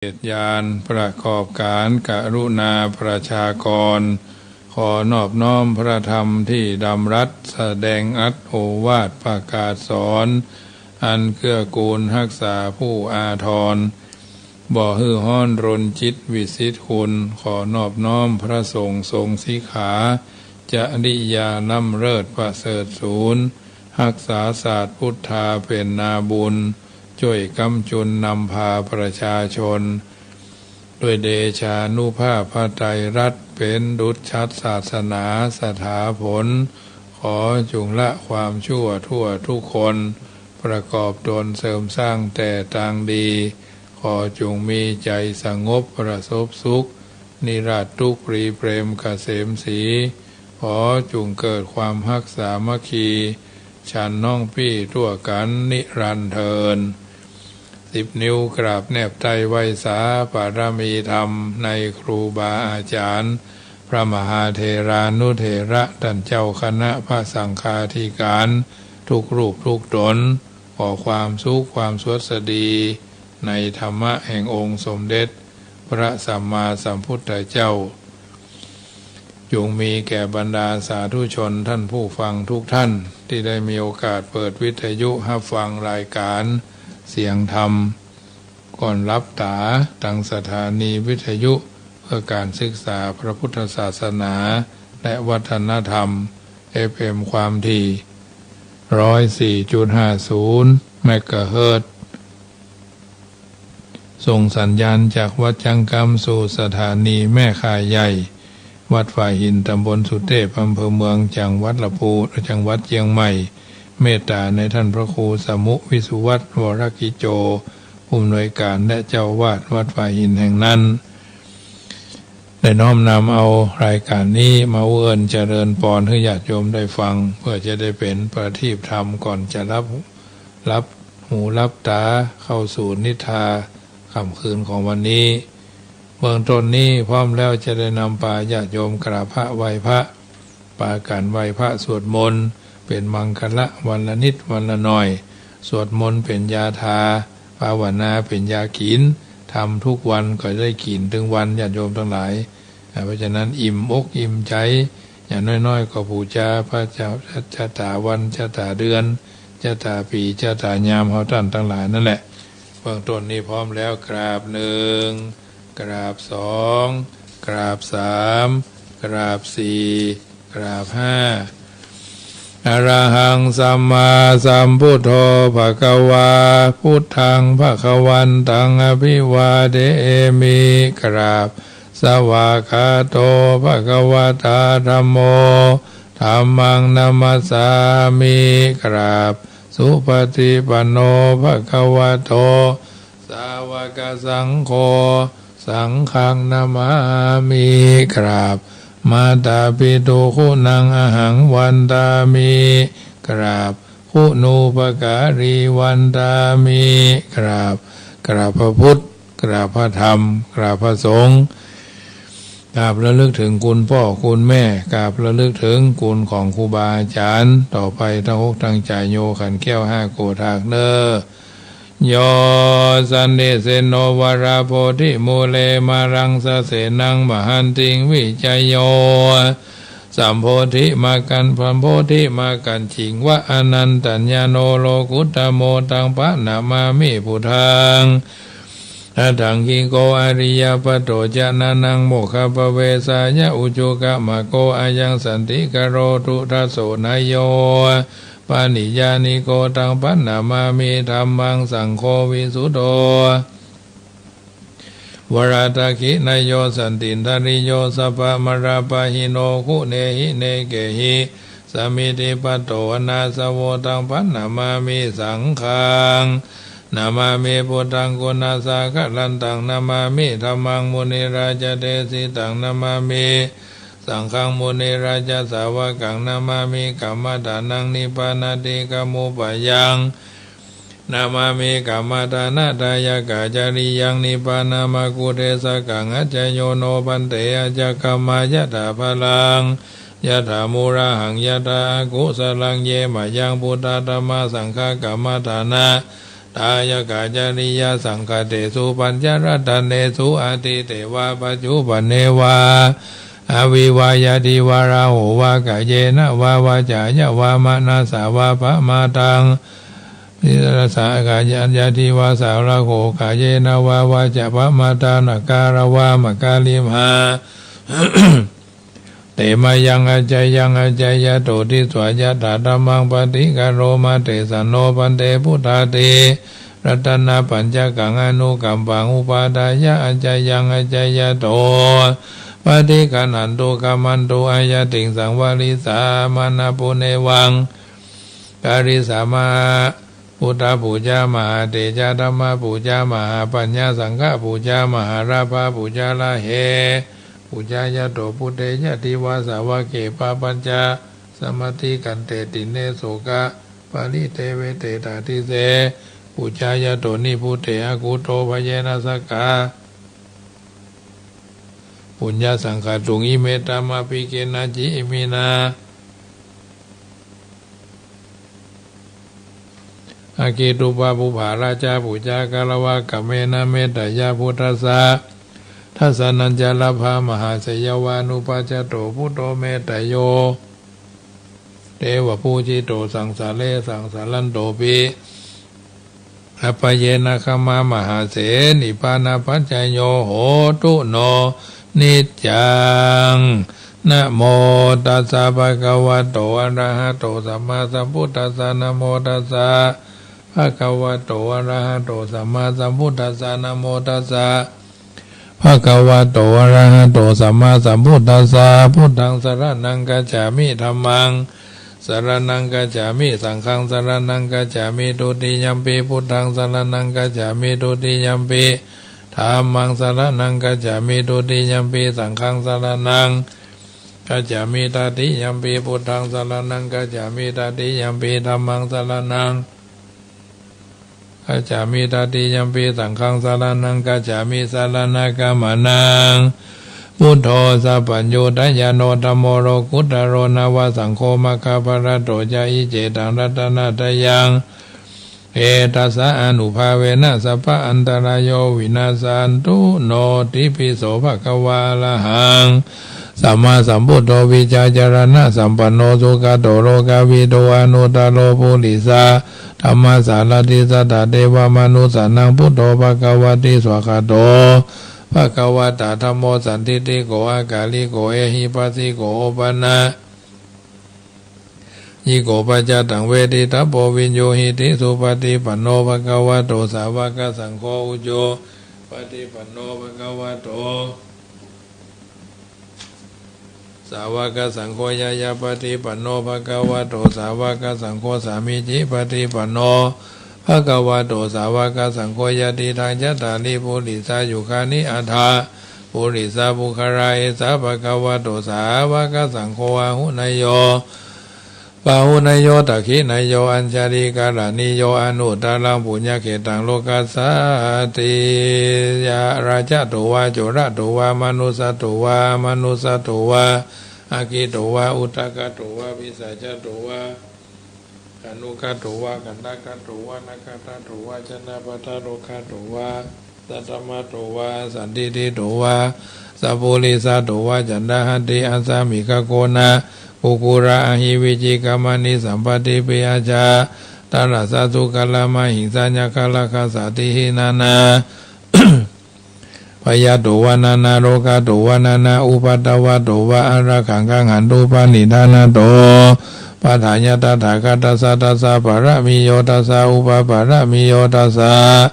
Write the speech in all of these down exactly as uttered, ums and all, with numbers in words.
ตุญาณ ประกอบก๋านกรุณาประชากร ขอนอบน้อมพระธรรมตี้ดำรัสแสดงอัตถโอวาทประกาศสอน อันเกื้อกูลฮักษาผู้อาทร บ่หื้อฮ้อนรนจิตวิสิทธิคุณ ขอนอบน้อมพระสงฆ์ทรงสิกขา จริยาล้ำเลิศประเสริฐสูง ฮักษาศาสตร์พุทธาเป๋นนาบุญ จ้วยก๊ำจุนนำพาประชาชน ด้วยเดชานุภาพพระไตรรัตน์ เป๋นดุจฉัตรศาสนาสถาผล ขอจุ่งละความชั่วทั่วทุกคน ประกอบตนเสริมสร้างแต่ตางดี ขอจุ่งมีใจ๋สงบประสบสุข นิราศทุกข์ปลีเปรมเกษมศรี ขอจุ่งเกิดความฮักสามัคคี ฉันน้องปี้ทั่วกั๋นนิรันดร์เทอญ สิบนิ้วกราบแนบไต้ไหว้สาบารมีธรรมในครูบาอาจารย์ พระมหาเถรานุเถระต้านเจ้าคณะพระสังฆาธิการ ทุกรูปทุกต๋น ขอความสุขความสวัสดี ในธรรมะแห่งองค์สมเด็จพระสัมมาสัมพุทธเจ้า จุ่งมีแก่บรรดาสาธุชนท่านผู้ฟังทุกท่าน ตี้ได้มีโอกาสเปิดวิทยุฮับฟังรายก๋านเสียงธรรม ก่อนหลับต๋า ตางสถานีวิทยุเพื่อก๋านศึกษาพระพุทธศาสนาและวัฒนธรรม เอฟเอ็ม ความถี่ ร้อยสี่จุดห้าศูนย์ เมกะเฮิรตซ์ ส่งสัญญาณจากวัดจั๊งกำสู่สถานีแม่ข่ายใหญ่ วัดฝายหิน ตำบลสุเตพ อำเภอเมือง จังหวัดละพู จังหวัดเจียงใหม่ เมตต๋านายท่านพระครูสมุ วิสุวัฒน์ วรกิจโจ ผู้อำนวยก๋านและเจ้าอาวาสวัดฝายหินแห่งนั้น ได้น้อมนำเอารายก๋านนี้มาเอื้อนเจริญปอนหื้อญาติโยมได้ฟัง เพื่อจะได้เป๋นประทีปธรรมก่อนจะหลับ หลับหูหลับต๋าเข้าสู่นิทราค่ำคืนของวันนี้ เบื้องต้นนี้พร้อมแล้วจะได้นำปาญาติโยมกราบพระไหว้พระ ปากั๋นไหว้พระสวดมนต์ เป๋นมังคละวันละนิดวันละหน่อย สวดมนต์เป๋นยาทา ภาวนาเป๋นยากิ๋น ทำทุกวันก็ได้กิ๋นตึงวัน ญาติโยมตังหลาย อ่า เพราะฉะนั้นอิ่มอกอิ่มใจ๋ อย่างน้อยๆ ก็ปู๋จาพระเจ้า จะต๋าวัน จะต๋าเดือน จะต๋าปี๋ จะต๋ายาม เฮาต้านตังหลายนั่นแหละ เบื้องต้นนี้พร้อมแล้ว กราบหนึ่ง กราบสอง กราบสาม กราบสี่ กราบห้า อะระหัง สัมมาสัมพุทโธ ภะคะวา พุทธัง ภะคะวันตัง อะภิวาเทมิ กราบ สวากขาโต ภะคะวะตา ธัมโม ธัมมัง นะมัสสามิ กราบ สุปะฏิปันโน ภะคะวะโต สาวกสังโฆ สังฆัง นะมามิ กราบ มาตาปิตุ คุณัง อะหัง วันทามิ กราบ คุณูปการี วันทามิ กราบ กราบพระพุทธ กราบพระธรรม กราบพระสงฆ์ กราบระลึกถึงคุณพ่อคุณแม่ กราบระลึกถึงคุณของครูบาอาจารย์ ต่อไปตั้งอกตั้งใจ๋ โยขันแก้วห้าโกฏฐากเน่อ โย สันติเสโน วะระโพธิมูเล มารังสะเสนัง มหันติง วิจโย สัมโพธิมากัน สัมโพธิมากัน จิงวะ อนันตัญญาโน โลกุตตโม ตัง พะนะมามิ พุทธัง อะทังกิโก อะริยะปัตโต จะนะนัง โมคคัพพะเวสายะ อุจุกะมะโก อะยัง สันติกะโรตุ ทัสโส นะโย ปะนิยานิโก ตัง พะนะมามิ ธัมมัง สังโฆ วิสุทโธ วะระทักขินะโย สันตินทะริโย สัพพะมะระปะหิโน คุเนหิ เนเกหิ สะมิทธิปัตโต อะนาสโว ตัง พะนะมามิ สังฆัง นะมามิ พุทธัง กุณาสะกะรันตัง นะมามิ ธัมมัง มุนิราชะเดสิตัง นะมามิ สังฆัง มุนิราชะสาวะกัง นะมามิ กัมมะทานัง นิพพานาติกะมุปปะยัง นะมามิ กัมมะทานะทายะกะจริยัง นิพพานะมะกกุเทสะกัง อัจฉโยโน ภันเต อัจฉะกัมมะ ยะถาภะลัง ยะถามูระหัง ยะถาอะกุสะลัง เยมะยัง พุทธะธัมมะสังฆะกัมมะทานะ Dāyakā cariyā saṅkhattesu pañcaratane su atīte vā paccuppane vā aviva yadiva rāhu vā kāyena vā vācāya vā manasā vā pamāddaṃ yadiva sā rāhu kāyena vā vācāya pamāddaṃ akāravā makārimhā te mayaṃ accayaṃ accayato disvā yathā dhammaṃ paṭikkaroma. Tesaṃ no bhante buddhādi ratanapañcakaṃ anukampaṃ upādāya accayaṃ accayato paṭiggaṇhatu khamatu āyatiṃ saṃvarissāma. Nāpunevaṃ karissāma. Buddhapūjā mahātejā, dhammapūjā mahāpaññā, saṅghapūjā mahārājabhūjā. Rāhe pūjāyato buddhe yadiva sāvake pāpañca samādikkhante tiṇṇe sokaparideveṭe tādise pūjāyato nibbute akuddo bhayena sakka puññasaṅkhātuṃ. Ime dhammābhigge nacchi iminā aggi dubbapubbarājapūjāgāravakamena metteyya buddhassa dassanañca labbha. Mahāseyyaṃ vā anupajjhato buddho metteyo devapūjito saṃsāre saṃsarantopi abhayena khamā mahāse nibbānapaccayo hotu no niccaṃ. Namo tassa bhagavato arahato sammāsambuddhassa. Namo tassa bhagavato arahato sammāsambuddhassa. Namo tassa bhagavato arahato sammāsambuddhassa. Buddhaṃ saraṇaṃ gacchāmi. Dhammaṃ saraṇaṃ gacchāmi. Saṅghaṃ saraṇaṃ gacchāmi. Dutiyampi buddhaṃ saraṇaṃ gacchāmi. Dutiyampi dhammaṃ saraṇaṃ gacchāmi. Dutiyampi saṅghaṃ saraṇaṃ gacchāmi. Tatiyampi buddhaṃ saraṇaṃ gacchāmi. Tatiyampi dhammaṃ saraṇaṃ gacchāmi. Tatiyampi saṅghaṃ saraṇaṃ gacchāmi. Saraṇagamanaṃ. Buddho sabbaññutañāṇo dhammo lokuttaro nava saṅgho maggapphalaṭṭho ca. Iccetaṃ ratanattayaṃ etassa ānubhāvena sabba antarāyo vinassantu no. Itipi so bhagavā arahaṃ sammāsambuddho vijjācaraṇasampanno sugato lokavidū anuttaro purisadammasārathi satthā devamanussānaṃ buddho bhagavāti. Svākkhāto bhagavatā dhammo sandiṭṭhiko akāliko ehipassiko opanayiko paccattaṃ veditabbo viññūhīti. Supaṭipanno bhagavato sāvakasaṅgho, ujupaṭipanno bhagavato sāvakasaṅgho, ñāyapaṭipanno bhagavato sāvakasaṅgho, sāmīcipaṭipanno bhagavato sāvakasaṅgho, yadidaṃ cattāri purisayugāni aṭṭha purisapuggalā, esa bhagavato sāvakasaṅgho, āhuneyyo pāhuneyyo dakkhiṇeyyo añjalikaraṇīyo, anuttaraṃ puññakkhettaṃ lokassāti. Rājato vā corato vā manussato vā amanussato vā aggito vā udakato vā pisācato vā khāṇukato vā kaṇṭakato vā nakkhattato vā janapadarogato vā saddammato vā asandiṭṭhito vā sappurisato vā caṇḍahatthi assamigagonā kukkura ahi vicchikamaṇisappadīpi ajjhattaracchasūkaramahiṃsayakkharakkhasādīhi nānābhayato vā nānārogato vā nānāupaddavato vā ārakkhaṃ gaṇhantu paṇidhānato pāṭhāya tathāgatassa. Tassa pāramiyo dasa upapāramiyo dasa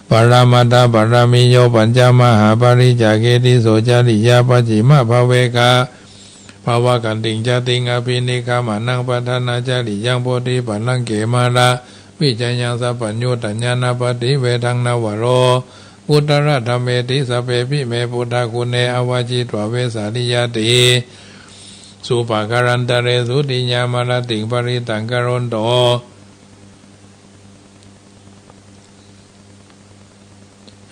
paramattha pāramiyo pañca mahāpariccāge tisso cariyā pacchimabhave gabhāvakkantiṃ jātiṃ abhinikkhamanaṃ padhānacariyaṃ bodhipallaṅke māravijayaṃ sabbaññutañāṇappaṭivedhaṃ navalokuttaradhammeti sabbepime buddhaguṇe āvajjitvā vesāliyā tīsupakārantaresu tiyāmarattiṃ parittaṃ karonto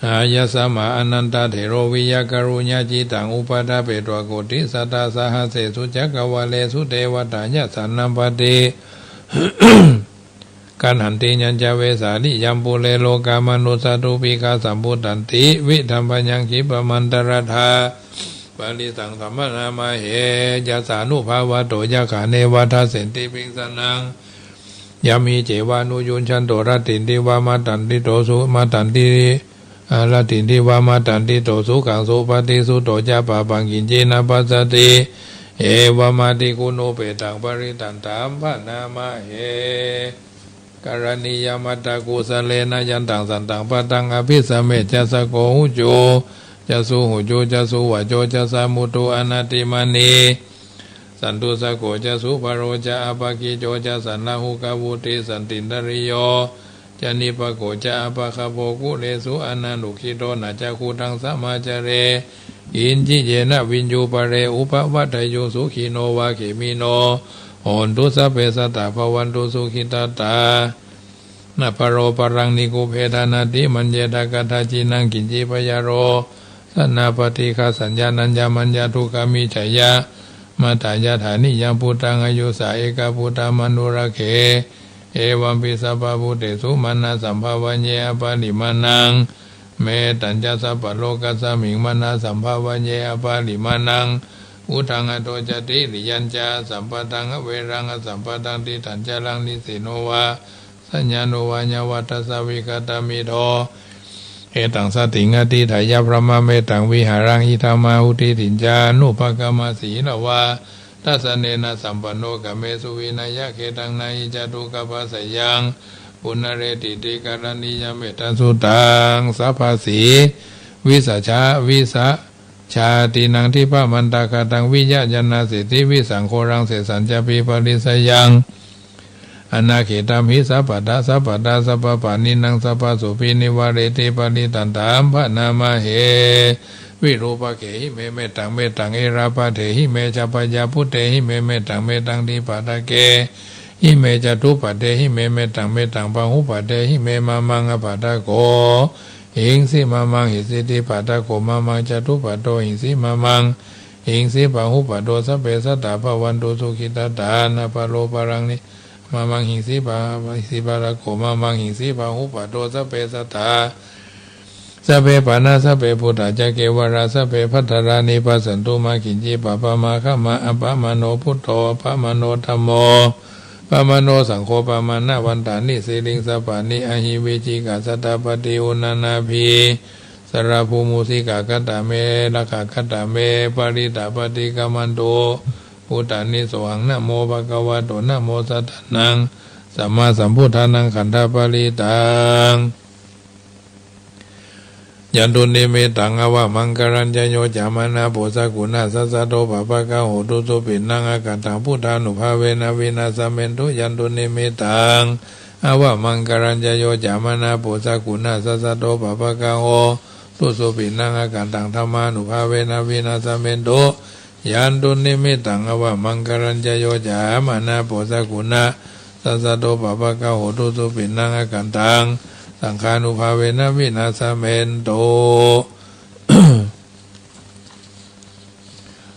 āyasmā ānandatthero viyākaruññacittaṃ upaṭṭhapetvā koṭisatasahassesu cakkavāḷesu devatā yassāṇaṃ pati Gaṇhantiyañca Vesāliyā pure lokamanussādubbhikkhasambhūtanti, vidhambhayaṃ khippamantarattha, parittaṃ bhaṇāma he. Yassānubhāvato yakkhā neva dassenti bhiṃsanaṃ, yaṃ hi cevānuyuñjanto, ratinti vā matanti to su, matanti, ā, ratinti vā matanti to sukhaṃ supati, sutto ca pāpaṃ kiñci na passati, evamādiguṇūpetaṃ, parittaṃ taṃ bhaṇāma he. Karaṇīyamatthakusalena, yantaṃ santaṃ padaṃ abhisamecca, sakko ujū ca suhujū ca, suvaco cassa mudu anatimānī, santussako ca subharo ca, appakicco ca sallahukavutti, santindriyo ca nipako ca, appagabbho kulesu ananuggidho, na ca khuddaṃ samācare kiñci, yena viññū pare upavadeyyuṃ. Sukhino vā khemino hontu, sabbe sattā bhavantu sukhitattā. Na paro paraṃ nikubbetha, nātimaññetha katthaci naṃ kiñci, byārosanā paṭighasaññā, nāññamaññassa dukkhamiccheyya. Mātā yathā niyaṃ puttaṃ, āyusā ekaputtamanurakkhe, evampi sabbabhūtesu, mānasambhāvaye aparimāṇaṃ. Mettañca sabbalokasmiṃ, mānasambhāvaye aparimāṇaṃ, uddhaṃ adho ca tiriyañca, asambādhaṃ averaṃ asapattaṃ. Tiṭṭhañcaraṃ nisinno vā, sayāno vā yāvatassa vigatamiddho, etaṃ satiṃ adhiṭṭheyya, brahmametaṃ vihāraṃ idhamāhu. Diṭṭhiñca anupagamma sīlavā, dassanena sampanno, kāmesu vineyya gedhaṃ, na hi jātu gabbhaseyyaṃ punaretīti. Karaṇīyam ettasuttaṃ. Sabbāsī visajā, visa- jātīnaṃ dibbamantaghātaṃ, viya yaṃ nāseti visaṃ ghoraṃ, sesañcāpi parisayaṃ anaggetaṃ, hi sabbattha sabbadā sabbapāṇinaṃ, sabbāsubhi nivāreti, parittaṃ taṃ bhaṇāma he. Virūpakkhehi me mettaṃ, mettaṃ erāpathehi me ca, byāputtehi me mettaṃ, mettaṃ dibbaṭṭhakehi me ca, dubbaṭṭhehi me mettaṃ, mettaṃ bahubbaṭṭhehi me. Mā maṃ appagabbho hiṃsi, mā maṃ hiṃsi dibbaṭṭhako, mā maṃ ca dubbaṭṭho hiṃsi, mā maṃ hiṃsi bahubbaṭṭho, sabbe sattā bhavantu sukhitattā. Na paro paraṃ ni, mā maṃ hiṃsi pa, hiṃsi appagabbho, mā maṃ hiṃsi bahubbaṭṭho, sabbe sattā, sabbe pāṇā, sabbe bhūtā ca kevalā, sabbe bhadrāni passantu, mā kiñci pāpamagghamha. Appamāṇo buddho, appamāṇo dhammo, pamāṇo saṅgho, pamāṇavantāni sirīsapāni, ahi vicchikā satapadī uṇṇānābhī sarabū mūsikā. Katā me rakkhā, katā me parittā, paṭikkamantu bhūtāni. Sohaṃ namo bhagavato, namo sattannaṃ sammāsambuddhānaṃ. Khandhaparittaṃ. Yandunnimittaṃ avamaṅgalañca, yo cāmanāpo sakuṇassa saddo, pāpaggaho dussupinaṃ akantaṃ, buddhānubhāvena vināsamentu. Yandunnimittaṃ avamaṅgalañca, yo cāmanāpo sakuṇassa saddo, pāpaggaho dussupinaṃ akantaṃ, dhammānubhāvena vināsamentu. Yandunnimittaṃ avamaṅgalañca, yo cāmanāpo sakuṇassa saddo, pāpaggaho dussupinaṃ akantaṃ, saṅghānubhāvena vināsamentu.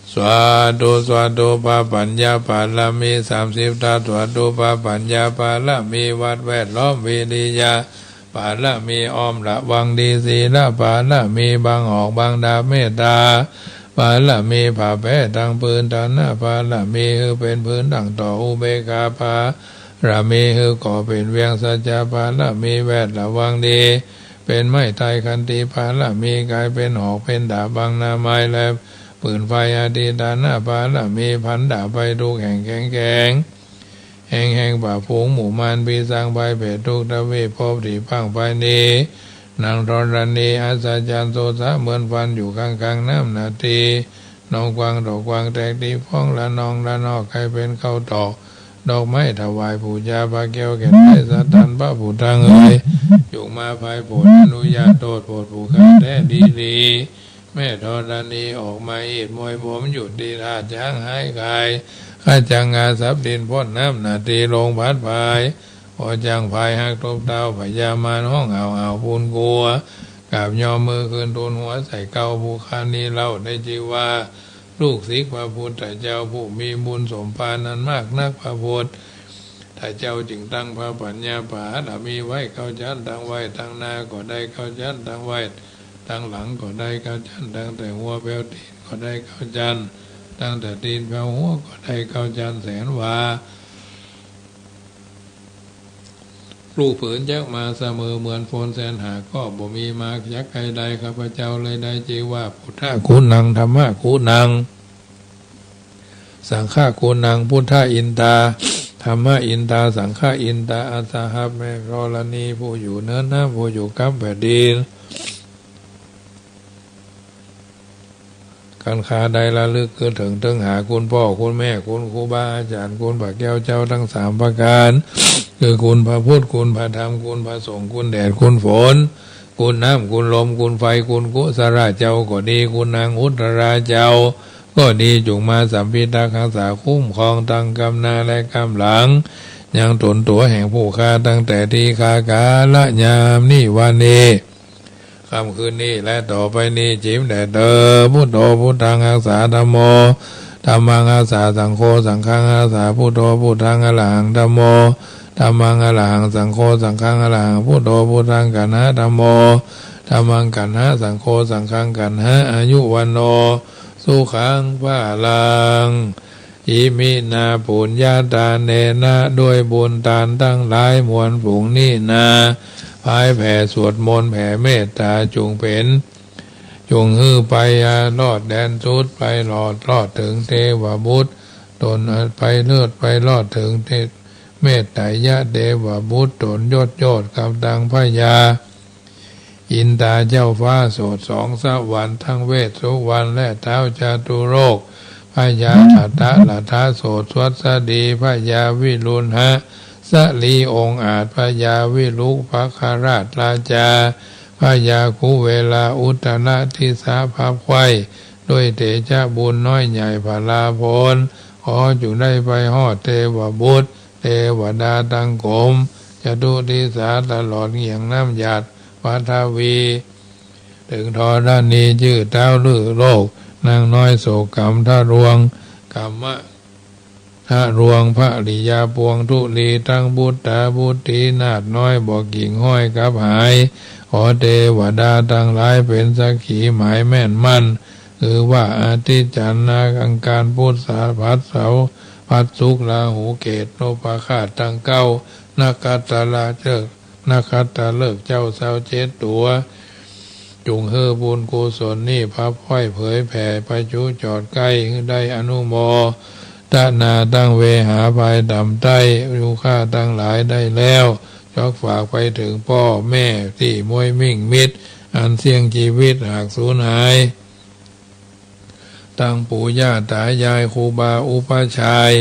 Svādhu, svādhu. พระปัญญาบารมี สามสิบทัศน์ svādhu พระปัญญาบารมี วัดแวดล้อม วิริยะบารมี อ้อมระวังดี ศีลบารมี บังออกบังดาบ เมตตาบารมี ผ้าแพร่ตังปืน ฐานะบารมี หื้อเป๋นพื้นตั้งต่อ อุเบกขาบารมี หื้อก่อเป๋นเวียง สัจจะบารมี แวดระวังดี เป๋นไม้ไทร ขันติบารมี ก๋ายเป๋นหอกเป๋นดาบ บังหน้าไม้และปืนไฟ อธิฏฐานบารมี พันดาบไปทุกแห่ง แข็งแกร่ง แห่งแห่งป่าบฝูงหมู่มาร พิสางภัยเผดทุกทวีปภพ ตี้พังภายนี้ หนังธรณี อัศจรรย์ โสสะเหมือนฟัน อยู่ข้างๆ น้ำนาที หนองกว้างตอกกว้าง แตกตี้ฟ้อง ละนองละนอก ก๋ายเป๋นข้าวตอก ดอกไม้ถวายปู๋จา ผ้าแก้วแก่นไพรสะตัน พระผู้ทั้งเอ่ย ยุงมาพายโผด อนุญาตโทษโผด ผู้ฆ่าแท้ดีๆ แม่ธรณีออกมาอีดมวยผม หยุดตี้ธาตุช้างหายกาย ขจังอาสัพดิน พ่นน้ำนาที ลงพัดพาย พอจังพายหักตบเท้า พญามารฮ้องอ้าวอ้าว ปูนกัว กราบยอมมือขึ้น ทูลหัวใส่เกล้า ผู้ข้านี้เล่า ได้จื้อว่า ลูกศิษย์พระพุทธเจ้า ผู้มีบุญสมภารอันมากนัก พระพุทธ ถ้าเจ้าจึงตั้งพระปัญญาปาระมีไว้เก้าจั๊น ตั้งไว้ตังหน้าก็ได้เก้าจั๊น ตั้งไว้ตังหลังก็ได้เก้าจั๊น ตั้งแต่หัวแป๋วตี๋นก็ได้เก้าจั๊น ตั้งแต่ตี๋นแป๋วหัวก็ได้เก้าจั๊นแสนวา ลูกเผินจักมาเสมอเหมือนฝนแสนหา ก็บ่มีมาจักใค่ได้ ข้าพเจ้าเลยได้จื้อว่า พุทธะกุณัง ธัมมะกุณัง สังฆะกุณัง พุทธะอินตา ธัมมะอินตา สังฆะอินตา อัสสหัส แม่ธรณี ผู้อยู่เหนือน้ำ ผู้อยู่กำแผ่นดิน กันข้าได้ระลึกคือเถิงเถิงหาคุณป้อคุณแม่ คุณครูบาอาจ๋ารย์ คุณพระแก้วเจ้าตังสามประก๋าน คือคุณพระพุทธ คุณพระธรรม คุณพระสงฆ์ คุณแดด คุณฝน คุณน้ำ คุณลม คุณไฟ คุณกุศลาเจ้าก็ดี คุณนางอุตตราเจ้าก็ดี จุ่งมาสัมพิทักษ์ฮักษาคุ้มครองตังกำหน้าและกำหลัง ยังต๋นตั๋วแห่งผู้ข้าตั้งแต่ตี้ข้ากาละยามนี้วันนี้ ค่ำคืนนี้และต่อไปนี้ จิ๋มแด่เตอ พุทโธ พุทธัง ฮักษา ธัมโม ธัมมัง ฮักษา สังโฆ สังฆัง ฮักษา พุทโธ พุทธัง อรหัง ธัมโม ธัมมัง อรหัง สังโฆ สังฆัง อรหัง พุทโธ พุทธัง กัณหะ ธัมโม ธัมมัง กัณหะ สังโฆ สังฆัง กัณหะ อายุ วัณโณ สุขัง พลัง อิมินา ปุญญาทาเนนะ ด้วยบุญตานตังหลายมวลฝูงนี้นา พายแผ่สวดมนต์แผ่เมตต๋าจุ่งเป๋น จุ่งหื้อไปรอดแดนสุด ไปรอด รอดเถิงเตวบุตร ต๋นไปเลิศไปรอดเถิงเต เมตไตยะเตวบุตร ต๋นยอดยอดกับตังพญา อินตาเจ้าฟ้าโสดสองสวรรค์ ตังเวสสุวรรณและท้าวจตุโลก พญาอัฏฐรัฐโสดสวัสดี พญาวิรุฬหะสลีองอาจ พญาวิรุปคราชราชา พญาคุเวลาอุตตรดิสสะภับใคว่ ด้วยเตชะบุญน้อยใหญ่พลาภล ขอจุ่งได้ไปฮอดเตวบุตร เตวดาตังกรม จตุดิสสาตลอดเงี่ยงน้ำหยาดปฐวี เถิงธรณีจื้อท้าวฤๅโลก นางน้อยโสกกัมทะรวง กัมมะทะรวง ภริยาปวงธุลี ตังปุตตาบุตรีนาถน้อยบ่กิ่งห้อยกลับหาย ขอเตวดาตังหลายเป๋นสักขีหมายแม่นมั่น คือว่าอาทิตย์จันทร์นาคอังคารพุธพฤหัสเสาร์ พฤหัสศุกร์ราหูเกตุนพคราชตังเก้า นคคัตตะฤกษ์ นคคัตตะฤกษ์เจ้าซาวเจ็ดตั๋ว จุ่งหื้อบุญกุศลนี้ภับใคว่เผยแผ่ไปจุจอดใก้ หื้อได้อนุโมทนาตังเวหาภายต่ำใต้ หมู่ข้าตังหลายได้แล้ว จอกฝากไปเถิงป้อแม่ตี้มวยมิ่งมิตร อันเสี้ยงจีวิตหากสูญหาย ตังปู่ย่าต๋ายายครูบาอุปัชฌาย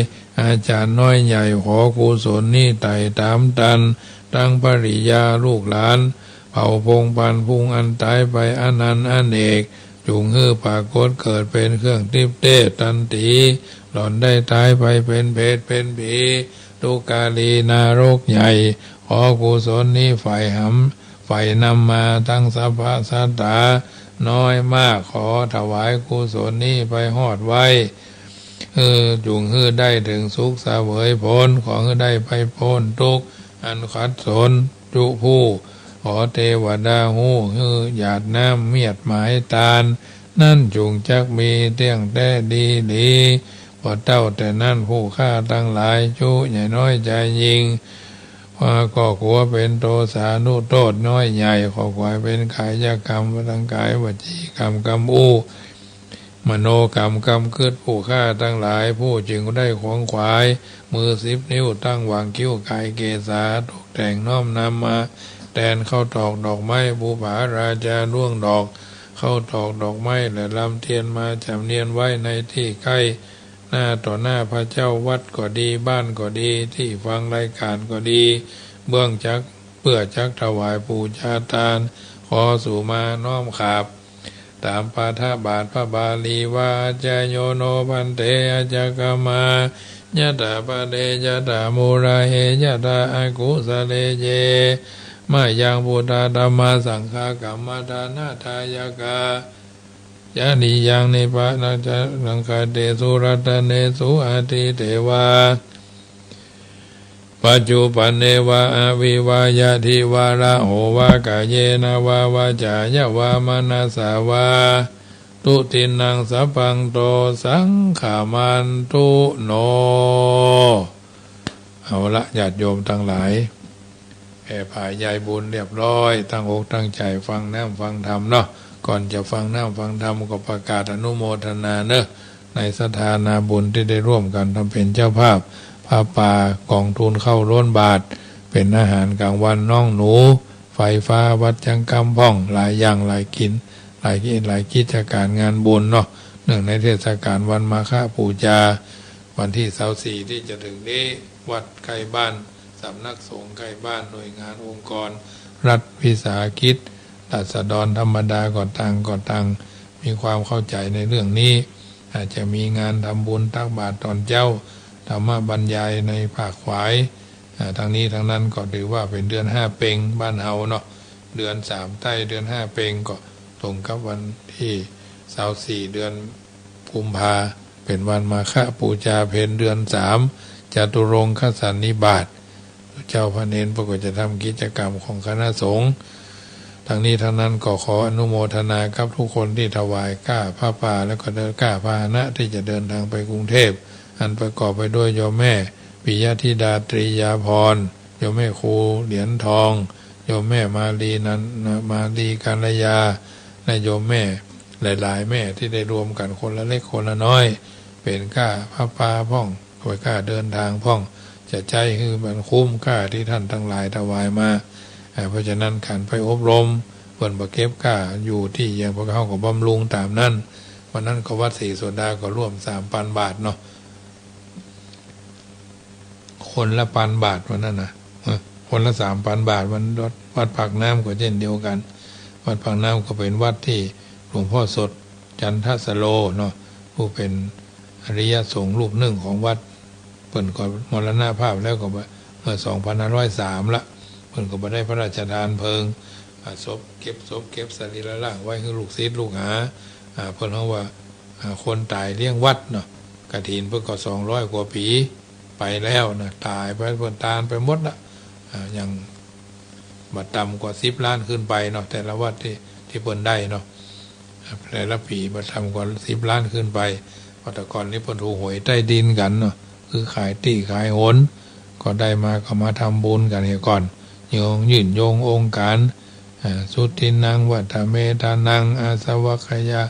อาจ๋ารย์น้อยใหญ่ ขอกุศลนี้ไต่ต๋ามตัน ตังภริยาลูกหลาน เผ่าพงศ์พันธุ์พุงอันต๋ายไปอนันต์อเนก จุ่งหื้อปรากฏเกิดเป๋นเครื่องติ๊บเต้ตันตี๋ หล่อนได้ต๋ายไปเป๋นเปรตเป๋นผี ทุกขาลีนรกใหญ่ ขอกุศลนี้ใฝ่หำ ใฝ่นำมาตังสรรพสัตตาน้อยมาก ขอถวายกุศลนี้ไปฮอดไว้ เออ จุ่งหื้อได้เถิงสุขเสวยผล ขอหื้อได้ไปป๊นตุ๊กข์อันขัดสนจุผู้ ขอเตวดาฮู้ หื้อหยาดน้ำเมียดหมายตาน นั้นจุ่งจักมีเตี้ยงแต๊ดีหลี บ่เต้าแต่นั้นผู้ข้าตังหลาย จุใหญ่น้อยใจ๋ยิ่ง ว่าก็ขัวเป๋นโตสานุโทษน้อยใหญ่ ขอขวายเป๋นกายกรรมตังกาย วจีกรรมกำอู้ มโนกรรมกำกึ๊ดผู้ข้าตังหลาย ผู้จึงได้ขวงขวาย มือสิบนิ้วตั้งหว่างคิ้วกายเกศา ตกแต่งน้อมนำมาแตนข้าวตอกดอกไม้ บุปผาราจาล่วงดอกข้าวตอกดอกไม้ และลำเตียนมาจ๋ำเนียนไว้ในตี้ใก้ หน้าต่อหน้าพระเจ้าวัดก็ดี บ้านก็ดี ตี้ฟังรายก๋านก็ดี เบื้องจัก เปื้อจักถวายปู๋จาตาน ขอสูมาน้อมขาบ ต๋ามปาฐะบาทพระบาลีว่า อาจจโย โน ภันเต อาจจคมา ยะถาปะเร ยะถามูราเฮ ยะถาอากุสะเล เย มะยัง พุทธา ธัมมา สังฆา กัมมะทานะทายะกา จาริยัง นิพพานะจะ สังคาเตสุ รัตเนสุ อาทิเตวา ปัจจุปันเนวะ อวิวายะ ทิวะระโหวะ กาเยนะวะ วาจายะวะ มนัสสะวะ ทุตินนัง สัพพังโต สังฆะมันตุโน เอาละ ญาติโยมตังหลาย แผ่ผายใยบุญเรียบร้อย ตั้งอกตั้งใจ๋ฟังน้ำฟังธรรมเนาะ ก่อนจะฟังน้ำฟังธรรมก็ประกาศอนุโมทนาเนาะ ในศรัทธานาบุญตี้ได้ร่วมกั๋นทำเป๋นเจ้าภาพ ผ้าป่ากองทุนข้าวล้นบาตร เป๋นอาหารก๋างวันน้องหนู ไฟฟ้าวัดจั๊งกำพ่อง หลายอย่างหลายกิ๋น หลายกิ๋น หลายกิจก๋านงานบุญเนาะ เนื่องในเทศก๋าลวันมาฆบูชา วันตี้ซาวสี่ตี้จะเถิงนี้ วัดใก้บ้าน สำนักสงฆ์ใก้บ้าน หน่วยงานองค์กร รัฐวิสาหกิจ ราษฎรธรรมดาก็ต่าง ก็ต่างมีความเข้าใจ๋ในเรื่องนี้ อาจจะมีงานทำบุญตักบาตรต๋อนเจ๊า ธรรมบรรยายในภาคขวาย อ่า ตังนี้ตังนั้นก็ถือว่าเป๋นเดือนห้าเป็งบ้านเฮาเนาะ เดือนสามใต้ เดือนห้าเป็งก็ตรงกับวันตี้ซาวสี่ เดือนกุมภา เป๋นวันมาฆบูชาเพ็ญเดือนสาม จตุรงคสันนิบาต เจ้าพระเณรเปิ้นก็จะทำกิจกรรมของคณะสงฆ์ ตังนี้ตังนั้นก็ขออนุโมทนากับทุกคนตี้ถวายก้าผ้าป่า แล้วก็เดินก้าพาหนะตี้จะเดินทางไปกรุงเทพฯ อันประกอบไปด้วยโยมแม่ปิยธิดา ตรียาภรณ์ โยมแม่ครูเหรียญทอง โยมแม่มาลีนัน มาลีกัลยา และโยมแม่หลายๆ แม่ตี้ได้รวมกั๋นคนละเล็กคนละน้อย เป๋นก้าผ้าป่าพ่อง โดยก้าเดินทางพ่อง จะใจ๊หื้อมันคุ้มก้าตี้ต้านตังหลายถวายมา อ่า เพราะฉะนั้นก๋านไปอบรม เปิ้นบ่เก็บก้าอยู่ตี้เยียะ พวกเฮาก็บำรุงต๋ามนั้น วันนั้นก็วัดศรีโสดาก็ร่วมสามปันบาทเนาะ คนละปันบาทวันนั้นนะ เออ คนละสามปันบาท วันวัด วัดปากน้ำก็เช่นเดียวกั๋น วัดปากน้ำก็เป๋นวัดตี้หลวงพ่อสด จันทสโลเนาะ ผู้เป๋นอริยสงฆ์รูปนึ่งของวัด เปิ้นก็มรณภาพแล้วก็เมื่อสองพันห้าร้อยสามละ เปิ้นก็บ่ได้พระราชทานเพลิง อ่า ศพ เก็บศพ เก็บสรีระร่างไว้หื้อลูกศิษย์ลูกหา อ่า เปิ้นฮ้องว่า อ่า คนต๋ายเลี้ยงวัดเนาะ กฐินเปิ้นก็สองร้อยกว่าปี๋ไปแล้วนะ ต๋ายไป เปิ้นตานไปหมดละ อ่า อย่างบ่ต่ำกว่าสิบล้านขึ้นไปเนาะ แต่ละวัดตี้ ตี้เปิ้นได้เนาะ แต่ละปี๋บ่ต่ำกว่าสิบล้านขึ้นไป เพราะแต่ก่อนนี้เปิ้นถูกหวยใต้ดินกั๋นเนาะ คือขายตี้ขายหน ก็ได้มาก็มาทำบุญกั๋นเหียก่อน โยง ยื่นโยงองค์ก๋าน อ่า สุทินนัง วัฏฐเมทานัง อาสวัคคยา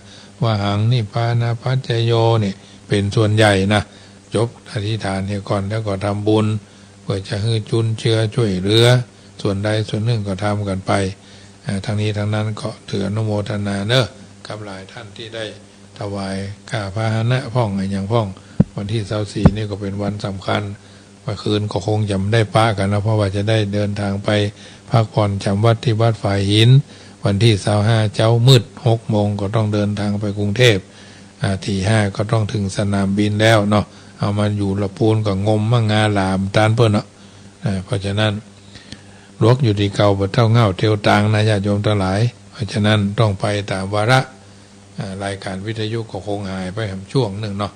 วหัง นิพพานะปัจจโย นี่เป๋นส่วนใหญ่นะ จบอธิษฐานเหียก่อน แล้วก็ทำบุญ เปื้อจะหื้อจุนเจือจ้วยเหลือ ส่วนใดส่วนนึ่งก็ทำกั๋นไป อ่า ตังนี้ตังนั้นก็ถืออนุโมทนาเนาะ กับหลายต้านตี้ได้ถวายก้าพาหนะพ่องอะหยังพ่อง วันตี้ซาวสี่นี่ก็เป๋นวันสำคัญ เมื่อคืนก็คงจะบ่ได้ปะกั๋นนะ เพราะว่าจะได้เดินทางไปพักผ่อนจ๋ำวัดตี้วัดฝายหิน วันตี้ซาวห้าเจ๊ามืดหกโมงก็ต้องเดินทางไปกรุงเทพฯ อ่า ตีห้าก็ต้องเถิงสนามบินแล้วเนาะ เอามาอยู่ละปูนก็งมมั่งงาหลามต้านเปิ้นเนาะ อ่า เพราะฉะนั้น หลวกอยู่ตี้เก่าบ่เต้าเหง้าเตียวตางนะ ญาติโยมตังหลาย เพราะฉะนั้นต้องไปต๋ามวาระ อ่า รายก๋านวิทยุก็คงหายไปแหมช่วงนึ่งเนาะ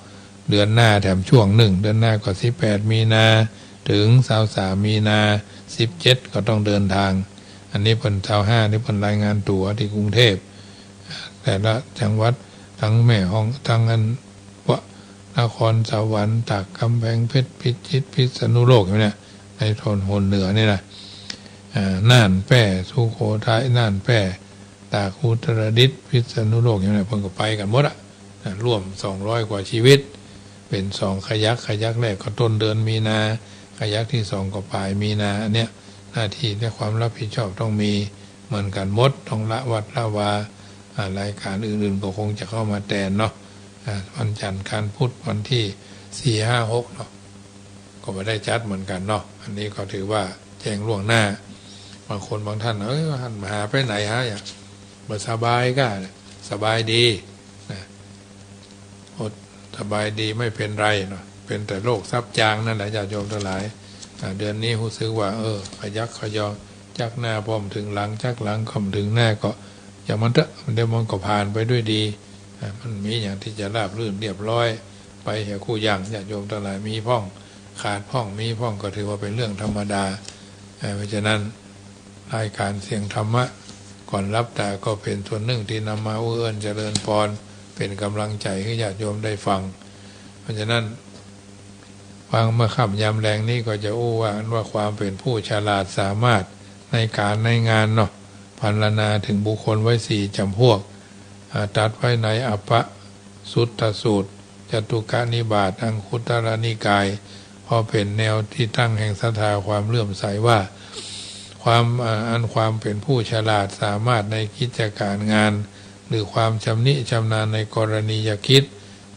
เดือนหน้าแถมช่วงนึ่ง เดือนหน้าก็สิบแปดมีนา เถิงซาวสามมีนา สิบเจ็ดก็ต้องเดินทาง อันนี้เปิ้นซาวห้านี่เปิ้นรายงานตั๋วตี้กรุงเทพฯ แต่ละจังหวัด ตังแม่ฮ่อง ตังอัน พวกนครสวรรค์ ตาก ก๋ำแพงเพชร พิจิตร พิษณุโลก อย่างเนี้ย ในโซนโหนเหนือนี่นะ อ่า น่าน แป้ สุโขทัย น่าน แป้ ตาก อุตรดิตถ์ พิษณุโลก อย่างเนี้ย เปิ้นก็ไปกั๋นหมดอะ นะ ร่วมสองร้อยกว่าชีวิต เป๋นสองขยัก ขยักแรกก็ต้นเดือนมีนา ขยักตี้สองก็ป๋ายมีนา อันเนี้ย หน้าตี้และความรับผิดชอบต้องมีเหมือนกั๋นหมด ต้องละวัดละวา อ่า รายก๋านอื่นๆ ก็คงจะเข้ามาแตนเนาะ อ่า วันจันทร์ วันพุธ วันตี้สี่ ห้า หกเนาะ ก็บ่ได้จัดเหมือนกั๋นเนาะ อันนี้ก็ถือว่าแจ้งล่วงหน้า บางคนบางต้าน เอ้ย หันมาหาไปไหนฮะ อย่าง บ่สบายก้า สบายดี นะ อด สบายดีไม่เป็นไรเนาะ เป๋นแต่โรคซับจางนั่นแหละ ญาติโยมตังหลาย อ่า เดือนนี้ฮู้สึกว่า เออ ขยักขยอ จักหน้าบ่เถิงหลัง จักหลังก็บ่เถิงหน้า ก็อย่างมันเต๊อะ เดี๋ยวมันก็ผ่านไปด้วยดี อ่า มันมีอย่างตี้จะราบรื่นเรียบร้อย ไปเหียกู้อย่าง ญาติโยมตังหลาย มีพ่อง ขาดพ่องมีพ่องก็ถือว่าเป็นเรื่องธรรมดา เอ่อ เพราะฉะนั้นรายการเสียงธรรมะก่อนหลับต๋าก็เป็นส่วนนึ่งตี้นำมาอู้เอิ้นเจริญพร เป็นก๋ำลังใจ๋หื้อญาติโยมได้ฟัง เพราะฉะนั้น ฟังเมื่อค่ำยามแลงนี้ก็จะอู้ว่า อันว่าความเป๋นผู้ฉลาดสามารถในก๋านในงานเนาะ พรรณนาเถิงบุคคลไว้สี่จ๋ำพวก อ่า ตรัสไว้ในอัปปสุตตสูตร จตุกนิบาต อังคุตตรนิกาย เพราะเป๋นแนวตี้ตั้งแห่งศรัทธาความเลื่อมใสว่า ความ อ่า อันความเป๋นผู้ฉลาดสามารถในกิจก๋านงาน หรือความชำนิชำนาญในกรณียกิจ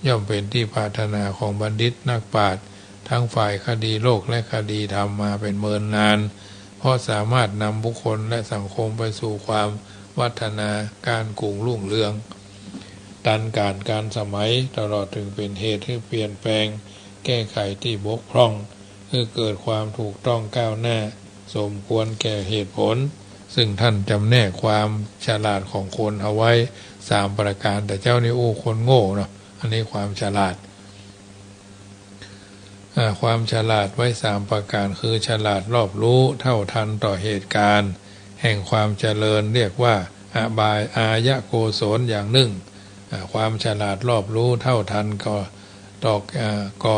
ย่อมเป๋นตี้ปรารถนาของบัณฑิตนักปราชญ์ ทั้งฝ่ายคดีโลกและคดีธรรมมาเป๋นเมินนาน เพราะสามารถนำบุคคลและสังคมไปสู่ความวัฒนาก้านกุงรุ่งเรือง ตันก๋าลก๋าลสมัย ตลอดเถิงเป๋นเหตุหื้อเปลี่ยนแปลง แก้ไขตี้บกพร่อง หื้อเกิดความถูกต้องก้าวหน้า สมควรแก่เหตุผล ซึ่งท่านจำแนกความฉลาดของคนเอาไว้สามประก๋าน แต่เจ้านี่อู้คนโง่เนาะ อันนี้ความฉลาด อ่า ความฉลาดไว้สามประก๋าน คือฉลาดรอบรู้เท่าทันต่อเหตุก๋ารณ์แห่งความเจริญ เรียกว่าอบาย อายโกศลอย่างนึ่ง อ่า ความฉลาดรอบรู้เท่าทันก็ต่อ อ่า ก็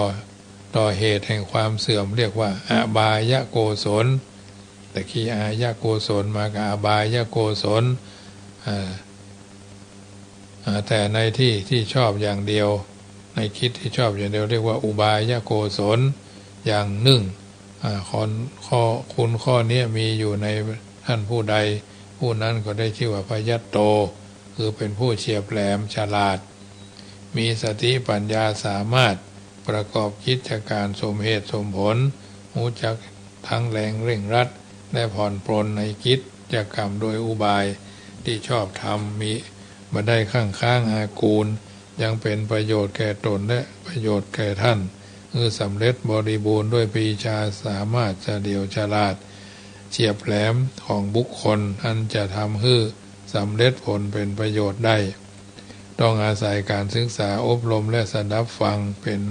ต่อเหตุแห่งความเสื่อม เรียกว่าอบายโกศล ตะกี้อายโกศลมาก็อบายโกศล อ่า อ่า แต่ในที่ที่ชอบอย่างเดียว ในกิจที่ชอบอย่างเดียวเรียกว่าอุบายโกศลอย่างนึ่ง อ่า ข้อ ข้อ คุณข้อนี้มีอยู่ในท่านผู้ใด ผู้นั้นก็ได้ชื่อว่าพยัตโต คือเป๋นผู้เฉียบแหลมฉลาด มีสติปัญญาสามารถประกอบกิจก๋านสมเหตุสมผล ฮู้จักทั้งแลงเร่งรัด และผ่อนปรนในกิจก๋รรมโดยอุบายตี้ชอบธรรม มิบ่ได้คั่งค้างอากูล ยังเป๋นประโยชน์แก่ตนและประโยชน์แก่ท่าน หื้อสำเร็จบริบูรณ์ด้วยปรีชาสามารถเฉลียวฉลาด เฉียบแหลมของบุคคล อันจะทำหื้อสำเร็จผลเป๋นประโยชน์ได้ ต้องอาศัยก๋านศึกษาอบรมและสดับฟังเป๋น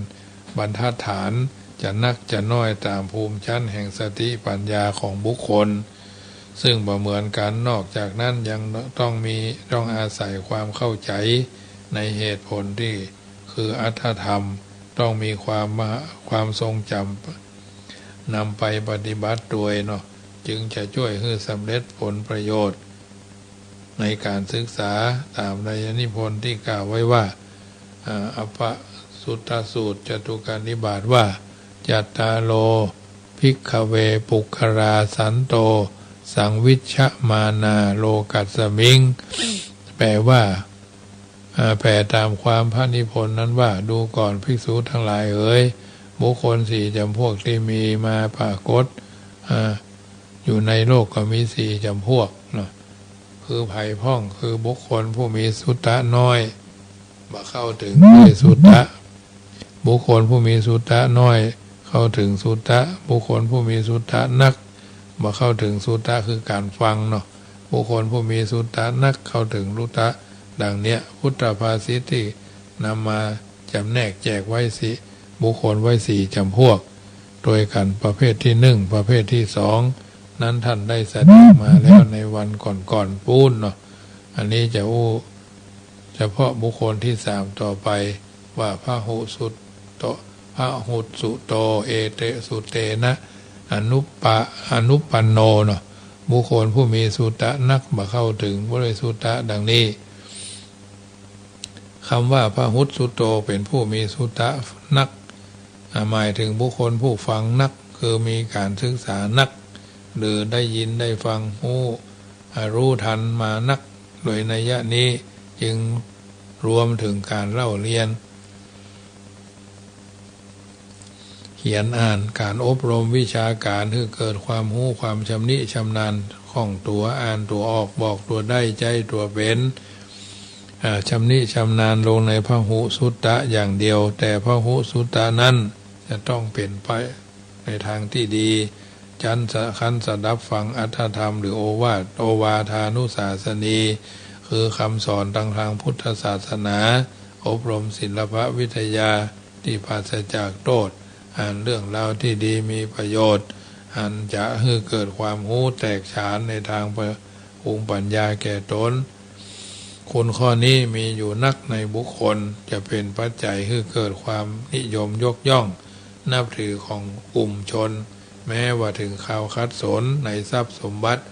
บรรทัดฐาน จะนักจะน้อยต๋ามภูมิชั้นแห่งสติปัญญาของบุคคล ซึ่งบ่เหมือนกั๋น นอกจากนั้นยังต้องมี ต้องอาศัยความเข้าใจ๋ในเหตุผลตี้คืออรรถธรรม ต้องมีความมหา ความทรงจ๋ำนำไปปฏิบัติตวยเนาะ จึงจะจ้วยหื้อสำเร็จผลประโยชน์ ในก๋านศึกษาต๋ามไตรยนิพนธ์ตี้กล่าวไว้ว่า อ่า อัปปสุตตสูตร จตุกนิบาตว่า จัตตาโร ภิกขเว ปุคคลา สันโต สังวิชชมานา โลกัสมิง แปลว่า อ่า แปลต๋ามความพระนิพนธ์นั้นว่า ดูก่อนภิกษุทั้งหลายเอ๋ย บุคคลสี่จ๋ำพวกตี้มีมาปรากฏ อ่า อยู่ในโลกก็มีสี่จ๋ำพวกเนาะ คือใผพ่อง คือบุคคลผู้มีสุตตะน้อย บ่เข้าเถิงด้วยสุตตะ บุคคลผู้มีสุตตะน้อย เข้าเถิงสุตตะ บุคคลผู้มีสุตตะนัก บ่เข้าเถิงสุตตะ คือก๋านฟังเนาะ บุคคลผู้มีสุตตะนัก เข้าเถิงสุตตะ ดังเนี้ย พุทธภาษิตตี้นำมาจ๋ำแนกแจกไว้สี่ บุคคลไว้สี่จ๋ำพวก ตวยกั๋นประเภทตี้นึ่ง ประเภทตี้สอง นั้นท่านได้แสดงมาแล้วในวันก่อนๆ ปู๊นเนาะ อันนี้จะอู้เฉพาะบุคคลตี้สามต่อไป ว่าพหุสุตโต พหุสุโต เอเต สุเตนะ อนุปปะ อนุปปันโนเนาะ บุคคลผู้มีสุตตะนัก บ่เข้าเถิงด้วยสุตตะ ดังนี้ กำว่าพหุสุโต เป๋นผู้มีสุตตะนัก อ่า หมายเถิงบุคคลผู้ฟังนัก คือมีก๋านศึกษานัก หรือได้ยินได้ฟังฮู้ อ่า ฮู้ทันมานัก โดยนัยยะนี้จึงรวมเถิงก๋านเล่าเรียน เขียนอ่าน ก๋านอบรมวิชาก๋าน หื้อเกิดความฮู้ความชำนิชำนาญ คล่องตั๋ว อ่านตั๋วออก บอกตั๋วได้ ใจ๊ตั๋วเป๋น อ่า ชำนิชำนาญลงในพหุสุตตะอย่างเดียว แต่พหุสุตตะนั้นจะต้องเป๋นไปในตางตี้ดี จั้นสะ คั้นสดับฟังอรรถธรรม หรือโอวาท โอวาทานุสาสนี คือกำสอนตางตางพุทธศาสนา อบรมศิลปวิทยาตี้ปราศจากโต้ษ อันเรื่องราวตี้ดีมีประโยชน์ อันจะหื้อเกิดความฮู้แตกฉานในตางปะ ปรุงปัญญาแก่ตน คุณข้อนี้มีอยู่นักในบุคคล จะเป๋นปัจจัยหื้อเกิดความนิยมยกย่องนับถือของกลุ่มชน แม้ว่าเถิงคราวขัดสนในทรัพย์สมบัติ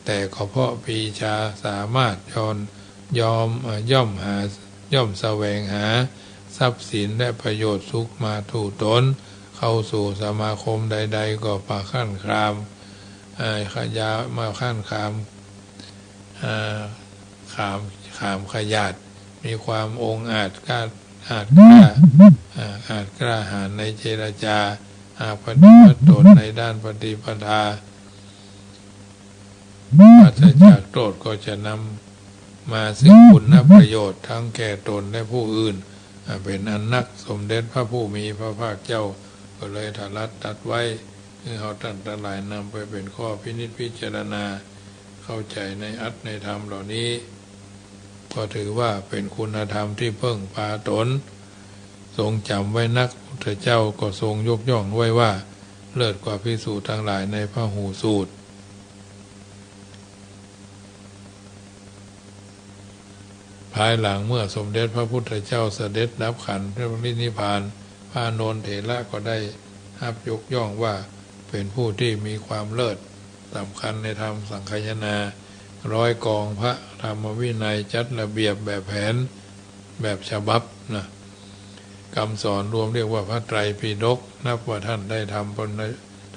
แต่ก็เพราะปรีชาสามารถย่อม ย่อม เอ่อ ย่อมหา ย่อมแสวงหาทรัพย์สินและประโยชน์สุขมาสู่ตน เข้าสู่สมาคมใดๆ ก็บ่ขั้นคลาม เอ่อ ขยา บ่ขั้นคลาม เอ่อ ขาม ขามขยาด มีความองอาจกล้า อาจกล้า เอ่อ อาจกล้าหาญในเจรจา หากปฏิบัติตนในด้านปฏิปทา ปราศจากโทษก็จะนำมาซึ่งคุณประโยชน์ทั้งแก่ตนและผู้อื่น อ่า เป๋นอันนัก สมเด็จพระผู้มีพระภาคเจ้าก็เลยตรัสตรัสไว้ หื้อเฮาต้านตังหลายนำไปเป๋นข้อพินิจพิจารณา เข้าใจ๋ในอัตถในธรรมเหล่านี้ ก็ถือว่าเป๋นคุณธรรมตี้เปิ้งปาตน ทรงจ๋ำไว้นัก พุทธเจ้าก็ทรงยกย่องไว้ว่า เลิศกว่าภิกษุตังหลายในพหูสูตร ภายหลังเมื่อสมเด็จพระพุทธเจ้าเสด็จดับขันธปรินิพพาน พระอานนทเถระก็ได้ฮับยกย่องว่าเป๋นผู้ตี้มีความเลิศ สำคัญในธรรมสังคายนา ร้อยกองพระธรรมวินัย จัดระเบียบแบบแผน แบบฉบับนะ กำสอนรวมเรียกว่าพระไตรปิฎก นับว่าท่านได้ทำประ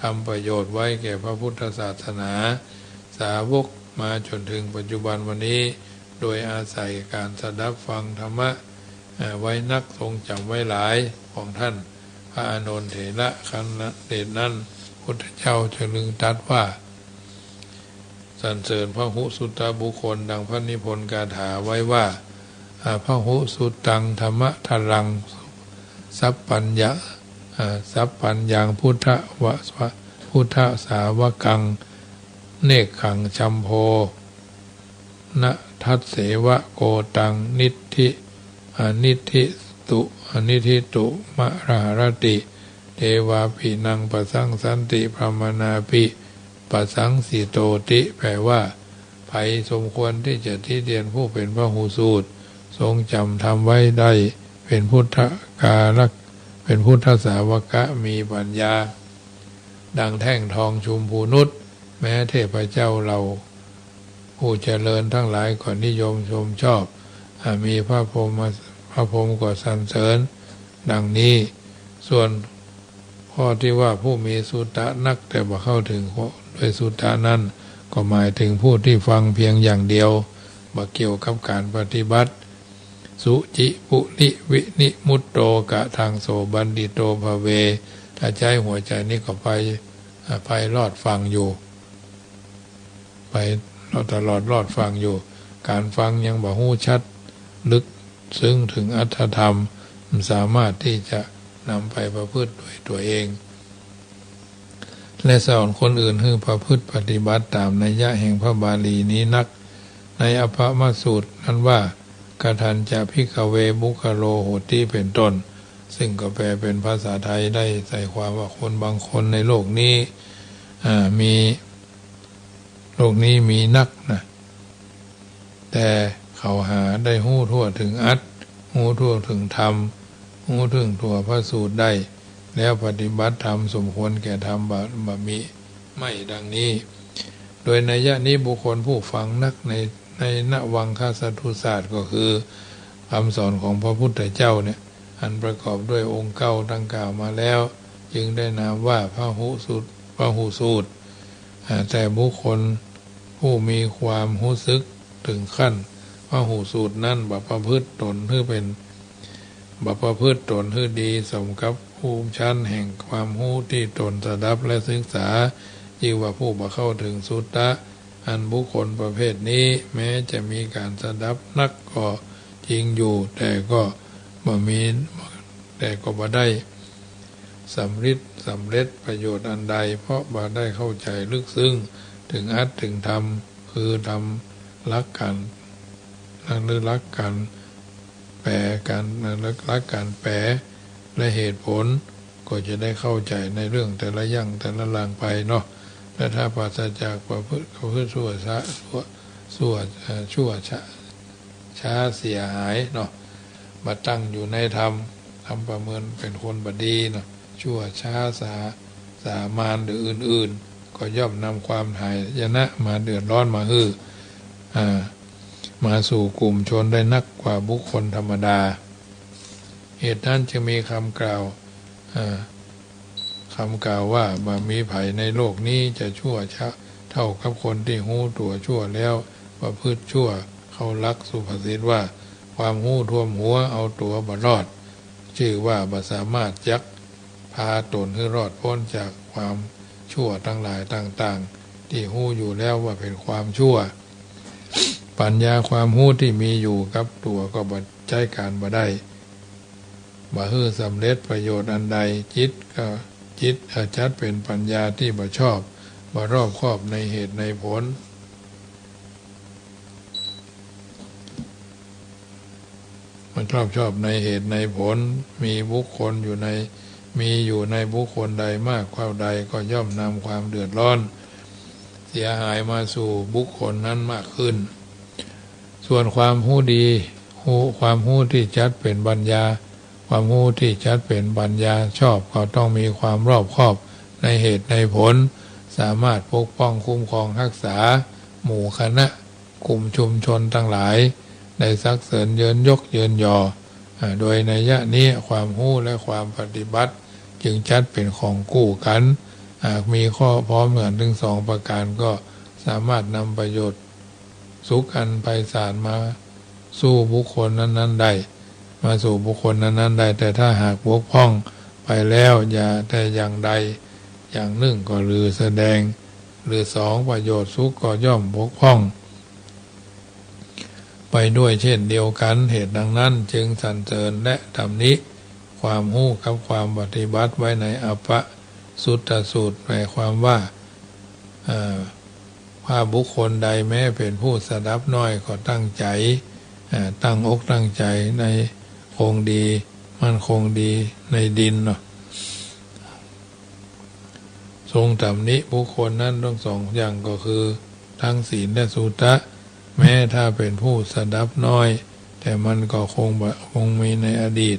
ทำประโยชน์ไว้แก่พระพุทธศาสนา สาวกมาจ๋นเถิงปัจจุบันวันนี้ โดยอาศัยก๋านสดับฟังธรรมะ เอ่อ ไว้นัก ทรงจ๋ำไว้หลาย ของท่านพระอานนทเถระ ครั้นเหตุนั้น พุทธเจ้าจึงตรัสว่า สรรเสริญพหุสุตตบุคคล ดังพระนิพนธ์คาถาไว้ว่า อ่า พหุสุตตังธรรมทรัง สัพพัญญะ อ่า สัพพัญญังพุทธวะ พุทธสาวกัง เนกขังชัมโพ นะทัสเสวะโกตัง นิทธิ อนิทธิตุ อนิทธิตุมะหะรติ เตวาปินังปะสังสันติ พรหมณาปิปะสังสิโตติ แปลว่า ใผสมควรตี้จะติเตียนผู้เป๋นพหูสูตร ทรงจ๋ำธรรมไว้ได้ เป๋นพุทธกาลัก เป๋นพุทธสาวกะ มีปัญญา ดังแท่งทองชุมพูนุช แม้เทพเจ้าเหล่าผู้เจริญทั้งหลายก็นิยมชมชอบ อ่า มีพระพรหม พระพรหมก็สรรเสริญ ดังนี้ ส่วนข้อตี้ว่าผู้มีสุตตะนัก แต่บ่เข้าเถิงด้วยสุตตะนั้น ก็หมายเถิงผู้ตี้ฟังเพียงอย่างเดียว บ่เกี่ยวกับก๋านปฏิบัติ สุจิปุริวินิมุตโต กะทังโสบัณฑิโตภะเว ถ้าใจ๊หัวใจ๋นี่ก็ไป อ่า ไปรอดฟั่งอยู่ ไปตลอดรอดฟั่งอยู่ ก๋านฟังยังบ่ฮู้ชัดลึกซึ้งเถิงอรรถธรรม บ่สามารถตี้จะนำไปประพฤติด้วยตั๋วเอง และสอนคนอื่นหื้อประพฤติปฏิบัติต๋ามนัยยะแห่งพระบาลีนี้นัก ในอัปปมสูตรนั้นว่า กะทัญจะภิกขะเว ปุคคะโลโหติ เป๋นต้น ซึ่งก็แปลเป๋นภาษาไทยได้ใส่ความว่าคนบางคนในโลกนี้ อ่า มี โลกนี้มีนักนะ แต่เขาหาได้ฮู้ทั่วเถิงอัตถ์ ฮู้ทั่วเถิงธรรม ฮู้เถิงตั๋วพระสูตรได้ แล้วปฏิบัติธรรมสมควรแก่ธรรมบ่ บ่มี ไม่ดังนี้ โดยนัยยะนี้บุคคลผู้ฟังนักใน ในนวังคสัตตุศาสตร์ ก็คือคำสอนของพระพุทธเจ้าเนี่ย อันประกอบด้วยองค์เก้าดังกล่าวมาแล้ว จึงได้นามว่าพหุสูตร พหุสูตร อ่า แต่บุคคลผู้มีความฮู้สึกเถิงขั้นพหุสูตรนั้น บ่ประพฤติตนหื้อเป๋น บ่ประพฤติตนหื้อดีสมกับภูมิชั้นแห่งความฮู้ตี้ตนสดับและศึกษา จื้อว่าผู้บ่เข้าเถิงสุตตะ อันบุคคลประเภทนี้แม้จะมีก๋านสดับนักก็จริงอยู่ แต่ก็บ่มี แต่ก็บ่ได้สำริด สำเร็จประโยชน์อันใด เพราะบ่ได้เข้าใจ๋ลึกซึ้งเถิงอัตถ์เถิงธรรม คือธรรมหลักก๋าน หรือหลักก๋านแปล ก๋าน หลักก๋านแปล และเหตุผล ก็จะได้เข้าใจ๋ในเรื่องแต่ละอย่างแต่ละอย่างไปเนาะ และถ้าปราศจากประพฤติ ประพฤติชั่วช้า ชั่ว ชั่ว เอ่อ ชั่วช้า ช้าเสียหายเนาะ บ่ตั้งอยู่ในธรรม ธรรมประเมินเป๋นคนบ่ดีเนาะ ชั่วช้าสา สามานหรืออื่นๆ ก็ย่อมนำความหายนะมาเดือดร้อนมาหื้อ อ่า มาสู่กลุ่มชนได้นักกว่าบุคคลธรรมดา เหตุนั้นจึงมีกำกล่าว อ่า กำกล่าวว่า บ่มีใผในโลกนี้จะชั่วช้าเท่ากับคนตี้ฮู้ตั๋วชั่วแล้วประพฤติชั่ว เข้าหลักสุภาษิตว่า ความฮู้ท่วมหัวเอาตั๋วบ่รอด จื้อว่าบ่สามารถจักพาต๋นหื้อรอดป๊นจากความชั่วตังหลายต่างๆ ตี้ฮู้อยู่แล้วว่าเป๋นความชั่ว ปัญญาความฮู้ตี้มีอยู่กับตั๋วก็บ่ใจ๊ก๋านบ่ได้ บ่หื้อสำเร็จประโยชน์อันใด จิตก็ จิต เอ่อ จัดเป๋นปัญญาตี้บ่ชอบ บ่รอบคอบในเหตุในผล บ่รอบคอบในเหตุในผล มีบุคคลอยู่ใน มีอยู่ในบุคคลใดมากเท่าใด ก็ย่อมนำความเดือดร้อน เสียหายมาสู่บุคคลนั้นมากขึ้น ส่วนความฮู้ดี ฮู้ ความฮู้ตี้จัดเป๋นปัญญา ความฮู้ตี้จัดเป๋นปัญญาชอบ ก็ต้องมีความรอบคอบในเหตุในผล สามารถปกป้องคุ้มครองฮักษา หมู่คณะ กลุ่มชุมชนตังหลาย ได้สรรเสริญเยินยกเยินยอ อ่า โดยนัยยะนี้ ความฮู้และความปฏิบัติ จึงจัดเป๋นของกู้กั๋น หากมีข้อพร้อมกั๋นตึงสองประก๋าน ก็สามารถนำประโยชน์สุขอันไพศาลมาสู่บุคคลนั้นๆ ได้ มาสู่บุคคลนั้นๆ ได้ แต่ถ้าหากบกพร่องไปแล้ว อย่าแต่อย่างใดอย่างนึ่งก็ หรือแสดง หรือสองประโยชน์สุขก็ย่อมบกพร่องไปด้วยเช่นเดียวกั๋น เหตุดังนั้นจึงสรรเสริญและตำหนิความฮู้กับความปฏิบัติไว้ในอัปปสุตตสูตร แปลความว่า เอ่อ ว่าบุคคลใดแม้เป๋นผู้สดับน้อยก็ตั้งใจ๋ เอ่อ ตั้งอกตั้งใจ๋ในคงดี มั่นคงดีในดินเนาะ ทรงตำหนิบุคคลนั้นทั้งสองอย่างก็คือ ทั้งศีลและสุตตะ แม้ถ้าเป๋นผู้สดับน้อย แต่มันก็คงบ่ คงมีในอดีต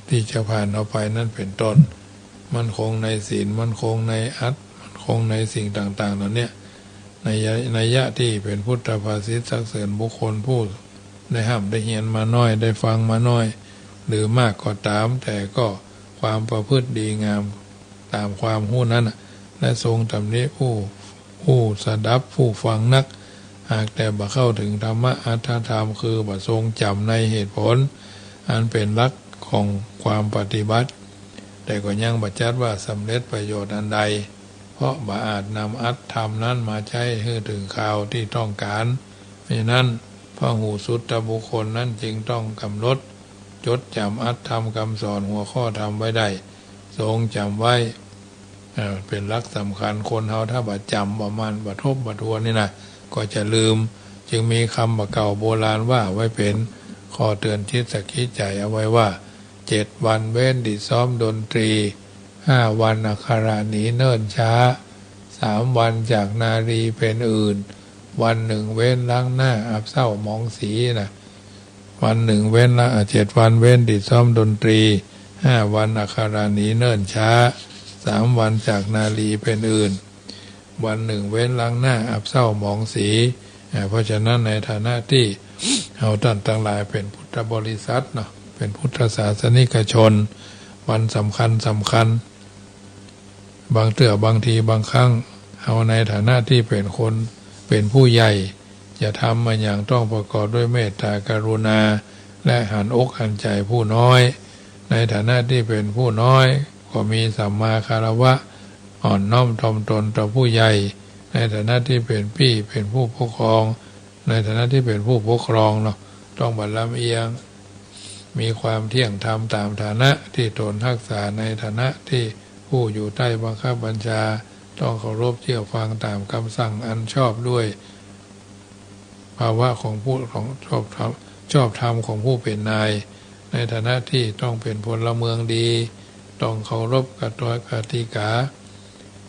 ตี้จะผ่านเอาไปนั้นเป๋นต้น มั่นคงในศีล มั่นคงในอัต มั่นคงในสิ่งต่างๆ เหล่าเนี้ย ในยะ นัยยะตี้เป๋นพุทธภาษิตสรรเสริญบุคคลผู้ได้ฮ่ำได้เฮียนมาน้อย ได้ฟังมาน้อย หรือมากก็ต๋าม แต่ก็ความประพฤติดีงามต๋ามความฮู้นั้นน่ะ และทรงตำหนิผู้ ผู้สดับผู้ฟังนัก หากแต่บ่เข้าถึงธรรมะอัตถธรรม คือบ่ทรงจ๋ำในเหตุผล อันเป๋นหลักของความปฏิบัติ แต่ก็ยังบ่จัดว่าสำเร็จประโยชน์อันใด เพราะบ่อาจนำอัตถธรรมนั้นมาใจ๊หื้อถึงคราวตี้ต้องก๋าน เพราะฉะนั้น พหูสุตตบุคคลนั้นจึงต้องกำหนดจดจ๋ำอัตถธรรมกำสอนหัวข้อธรรมไว้ได้ ทรงจ๋ำไว้ เอ่อ เป๋นหลักสำคัญ คนเฮาถ้าบ่จ๋ำ บ่หมั่น บ่ทบ บ่ทวนนี่นะ ก็จะลืม จึงมีกำบ่าเก่าโบราณว่าไว้เป๋นข้อเตือนจิตสะกิดใจ๋เอาไว้ว่า เจ็ดวันเว้นดีซ้อมดนตรี ห้าวันอักขระหนีเนิ่นช้า สามวันจากนารีเป๋นอื่น วันหนึ่งเว้นล้างหน้าอับเศร้าหมองสีนะ วันหนึ่งเว้นละ อ่ะ เจ็ดวันเว้นดีซ้อมดนตรี ห้าวันอักขระหนีเนิ่นช้า สามวันจากนารีเป๋นอื่น วันหนึ่งเว้นล้างหน้าอับเศร้าหมองสี อ่า เพราะฉะนั้นในฐานะตี้เฮาต้านตังหลายเป๋นพุทธบริษัทเนาะ เป๋นพุทธศาสนิกชน วันสำคัญสำคัญ บางเตื้อบางทีบางครั้ง เฮาในฐานะตี้เป๋นคน เป๋นผู้ใหญ่ จะทำอะหยังต้องประกอบด้วยเมตตากรุณา และหันอกหันใจ๋ผู้น้อย ในฐานะตี้เป๋นผู้น้อย ก็มีสัมมาคารวะ อ่อนน้อมถ่อมตนต่อผู้ใหญ่ ในฐานะตี้เป๋นปี้ เป๋นผู้ปกครอง ในฐานะตี้เป๋นผู้ปกครองเนาะ ต้องบ่ลำเอียง มีความเที่ยงธรรมต๋ามฐานะตี้ตนฮักษา ในฐานะตี้ผู้อยู่ใต้บังคับบัญชา ต้องเคารพเชื่อฟังต๋ามกำสั่งอันชอบด้วยภาวะของผู้ ของชอบธรรม ชอบธรรมของผู้เป๋นนาย ในฐานะตี้ต้องเป๋นพลเมืองดี ต้องเคารพกฎกติกา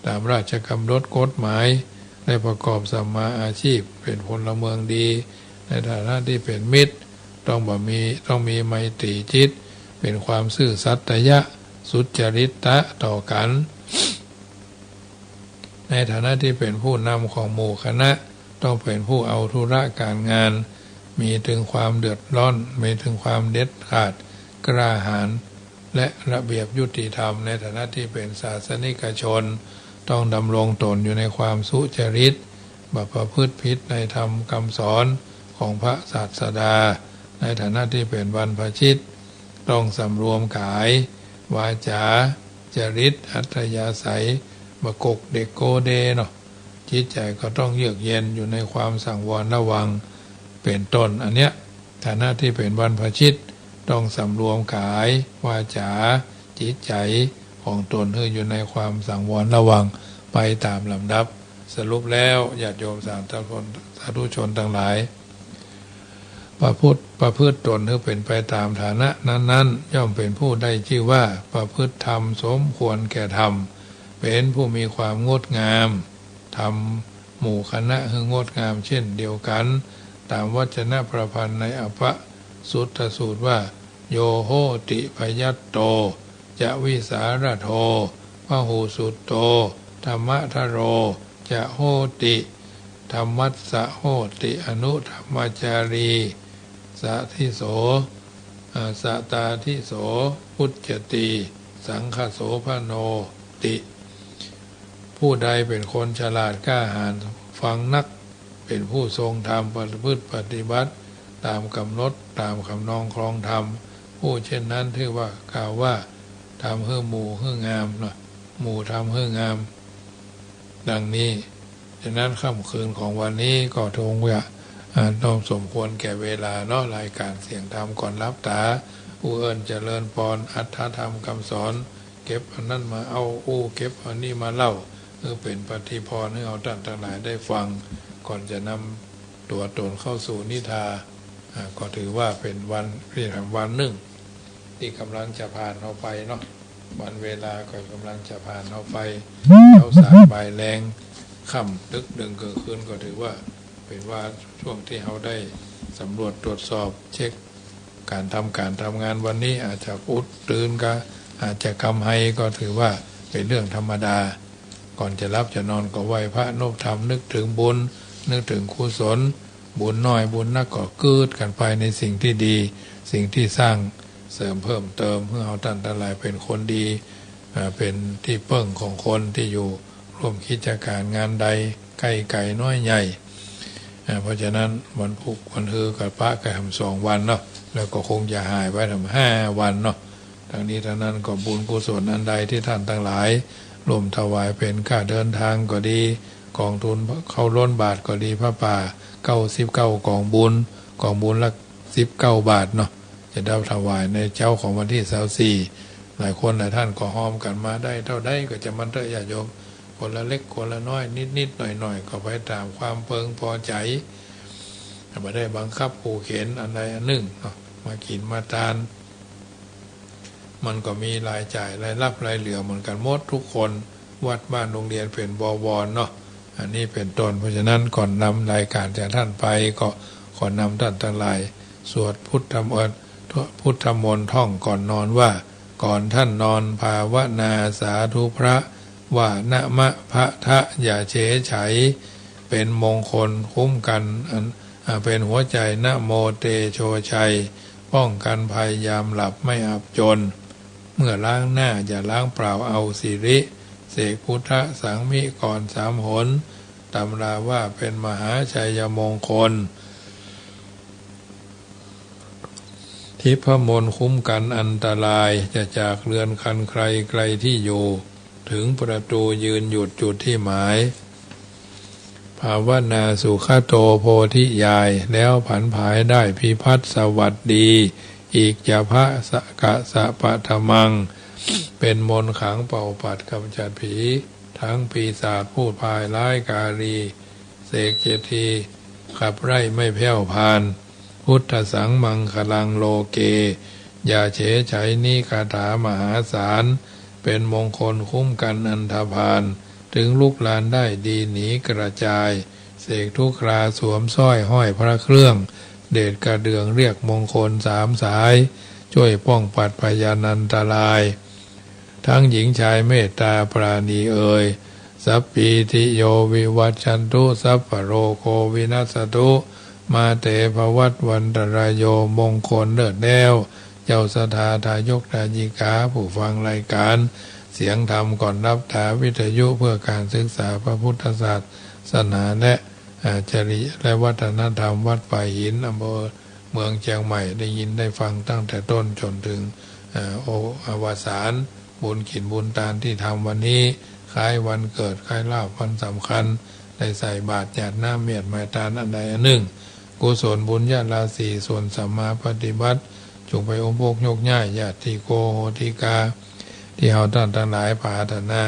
ต๋ามราชกำหนดกฎหมาย ได้ประกอบสัมมาอาชีพ เป๋นพลเมืองดี ในฐานะตี้เป๋นมิตร ต้องบ่มี ต้องมีไมตรีจิต เป๋นความซื่อสัตย์ตะยะ สุจริตตะต่อกั๋น ในฐานะตี้เป๋นผู้นำของหมู่คณะ ต้องเป๋นผู้เอาธุระก๋านงาน มีเถิงความเดือดร้อน มีเถิงความเด็ดขาด กล้าหาญ และระเบียบยุติธรรม ในฐานะตี้เป๋นศาสนิกชน ต้องดำรงต๋นอยู่ในความสุจริต บ่ประพฤติผิดในธรรมกำสอนของพระศาสดา ในฐานะตี้เป๋นบรรพชิต ต้องสำรวมก๋าย วาจา จริต อัธยาศัย บ่กกเด็กโกเดเนาะ จิตใจ๋ก็ต้องเยือกเย็นอยู่ในความสังวรระวัง เป๋นต้น อันเนี้ย ฐานะตี้เป๋นบรรพชิต ต้องสำรวมก๋าย วาจา จิตใจ๋ของต๋นหื้ออยู่ในความสังวรระวังไปต๋ามลำดับ สรุปแล้ว ญาติโยมสาธุชน สาธุชนตังหลาย ประพฤติ ประพฤติต๋นหื้อเป๋นไปต๋ามฐานะนั้นๆ ย่อมเป๋นผู้ได้จื้อว่าประพฤติธรรมสมควรแก่ธรรม เป๋นผู้มีความงดงาม ทำหมู่คณะหื้องดงามเช่นเดียวกั๋น ต๋ามวจนประพันธ์ในอปสุตตสูตรว่า โยโหติภยัตโต จะวิสารโท พหูสุตโต ธรรมทโร จะโหติ ธัมมัสสะโหติ อนุธัมมาจารี สะทิโส อ่า สะตาทิโส พุจจติ สังคโสภโนติ ผู้ใดเป๋นคนฉลาดกล้าหาญ ฟังนัก เป๋นผู้ทรงธรรม ประพฤติปฏิบัติต๋ามกำหนด ต๋ามคันนองครองธรรม ผู้เช่นนั้นถือว่ากล่าวว่า ทำหื้อหมู่หื้องามเนาะ หมู่ทำหื้องาม ดังนี้ ฉะนั้นค่ำคืนของวันนี้ก็คงจะ อ่า ต้องสมควรแก่เวลาเนาะ รายการเสียงธรรมก่อนหลับต๋า อู้เอิ้นเจริญปอน อรรถธรรมกำสอน เก็บอันนั้นมาเอาอู้ เก็บอันนี้มาเล่า หื้อเป๋นปฏิภรณ์หื้อเฮาต้านตังหลายได้ฟัง ก่อนจะนำตั๋วต๋นเข้าสู่นิทรา อ่า ก็ถือว่าเป๋นวัน เป๋นวันนึ่งตี้ก่ำลังจะผ่านเฮาไปเนาะ วันเวลาก็ก่ำลังจะผ่านเฮาไป เช้าสายบ่ายแลง ค่ำดึกดื่นเกิ่งคืน ก็ถือว่าเป๋นว่าช่วงตี้เฮาได้สำรวจตรวจสอบเช็ค ก๋านทำก๋านทำงานวันนี้อาจจะอุดตื่นกา อาจจะกำไฮ ก็ถือว่าเป๋นเรื่องธรรมดา ก่อนจะหลับจะนอนก็ไหว้พระนบธรรม นึกเถิงบุญ นึกเถิงกุศล บุญน้อยบุญนักก็กึ๊ดกั๋นไปในสิ่งตี้ดี สิ่งตี้สร้างเสริมเพิ่มเติม หื้อเฮาต้านตังหลายเป๋นคนดี อ่า เป๋นตี้เปิ้งของคนตี้อยู่ร่วมกิจก๋านงานใด ใก้ไก๋น้อยใหญ่ อ่า เพราะฉะนั้นวันพุธวันฮือก็ปะกั๋นแหมสองวันเนาะ แล้วก็คงจะหายไปแหมห้าวันเนาะ ตังนี้ตังนั้นก็บุญกุศลอันใดตี้ต้านตังหลายร่วมถวายเป๋นค่าเดินตางก็ดี ก๋องทุนเข้าล้นบาตรก็ดี ผ้าป่าเก้าสิบเก้ากองบุญ กองบุญละสิบเก้าบาทเนาะ จะได้ถวายในเจ๊าของวันตี้ซาวสี่ หลายคนหลายต้านก็ฮอมกั๋นมาได้เต้าใดก็จะหมั้นเต๊อะญาติโยม คนละเล็กคนละน้อย นิดๆ หน่อยๆ ก็ไปต๋ามความเปิงพอใจ๋ บ่ได้บังคับขู่เข็ญอันใดอันนึ่งเนาะ มากิ๋นมาตาน มันก็มีรายจ่ายรายฮับรายเหลือเหมือนกั๋นหมดกู้คน วัดบ้านโฮงเฮียนเป๋นบวรเนาะ อันนี้เป๋นต้น เพราะฉะนั้นก่อนนำรายก๋านจากต้านไป ก็ขอนำต้านตังหลายสวดพุทธมนต์ พุทธมนต์ท่องก่อนนอนว่า ก่อนต้านนอนภาวนาสาธุพระ ว่านะมะพะทะ อย่าเฉยไฉ เป๋นมงคลคุ้มกั๋นอัน อ่า เป๋นหัวใจ๋ นะโมเตโชชัย ป้องกั๋นภัยยามหลับไม่อับจน เมื่อล้างหน้าอย่าล้างเปล่าเอาสิริ เสกพุทธสังมิกรสามหน ตำราว่าเป๋นมหาชัยมงคล ทิพมนต์คุ้มกั๋นอันตราย จะจากเรือนคันไคลไกลตี้อยู่ เถิงประตู๋ยืนหยุดจุดตี้หมาย ภาวนาสุขโตโพธิญาณ แล้วผันผายได้พิพัฒน์สวัสดี อิจฉาภะสะกะสะปะทะมัง เป๋นมนต์ขังเป่าปัดก๋ำจัดผี ทั้งปีศาจผู้พายร้ายกาลี เสกเศรษฐีขับไล่ไม่แผ้วพาน พุทธัสสังมังคลังโลเก อย่าเฉยไฉนี้ คาถามหาศาล เป๋นมงคลคุ้มกันอันธพาล เถิงลุกลามได้ดีหนีกระจาย เสกทุกครา สวมสร้อยห้อยพระเครื่อง เดชกระเดื่องเรียกมงคลสามสาย จ้วยป้องปัดพยานันตราย ทั้งหญิงชายเมตตาปราณีเอย สัพพีติโยวิวัชชันตุ สัพพะโรโควินัสสะตุ มาเตภวัตวันตะรายโย มงคลเลิศแล้ว เจ้าศรัทธาทายกทายิกา ผู้ฟังรายการเสียงธรรมก่อนหลับต๋าวิทยุเพื่อการศึกษาพระพุทธศาสนา และ อาจาริยะและวัฒนธรรมวัดป่าหิน อำเภอเมืองเจียงใหม่ ได้ยินได้ฟังตั้งแต่ต้นจ๋นเถิง เอ่อ โอ อวสาน บุญกิจบุญตานตี้ทำวันนี้ คล้ายวันเกิด คล้ายลาภวันสำคัญ ได้ใส่บาตรหยาดน้ำเมียดหมายตานอันใดอันนึ่ง กุศลบุญญาราศี ส่วนสัมมาปฏิบัติ จุ่งไปอมภพยกย้ายญาติโกโหติกา ตี้เฮาต้านตังหลายปรารถนา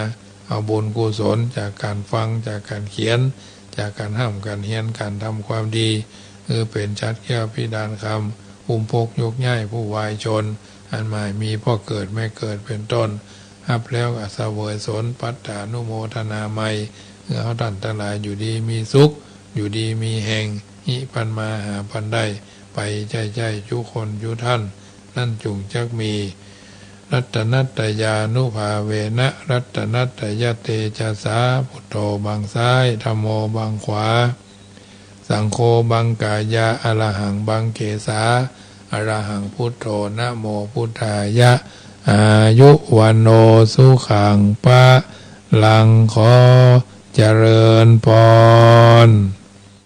เอาบุญกุศลจากก๋านฟัง จากก๋านเขียน จากก๋านฮ่ำก๋านเฮียน ก๋านทำความดี หื้อเป๋นฉัตรเกี้ยวพิดานคำ อมภพยกย้ายผู้วายชน อันบ่มีพ่อเกิดแม่เกิดเป๋นต้น ฮับแล้วเสวยสน ปัตตานุโมทนาไมย หื้อเฮาต้านตังหลายอยู่ดีมีสุข อยู่ดีมีแฮง ฮิปันมาหาปันได้ ไปใจ้ๆ จุคนจุท่าน นั้นจุ่งจักมี รัตนัตตยานุภาเวนะ รัตนัตตยเตจสา พุทโธบังซ้าย ธัมโมบังขวา สังโฆบังกายา อะระหังบังเกสา อะระหังพุทโธ นะโมพุทธายะ อายุวัณโณสุขังพะลัง ขอเจริญพร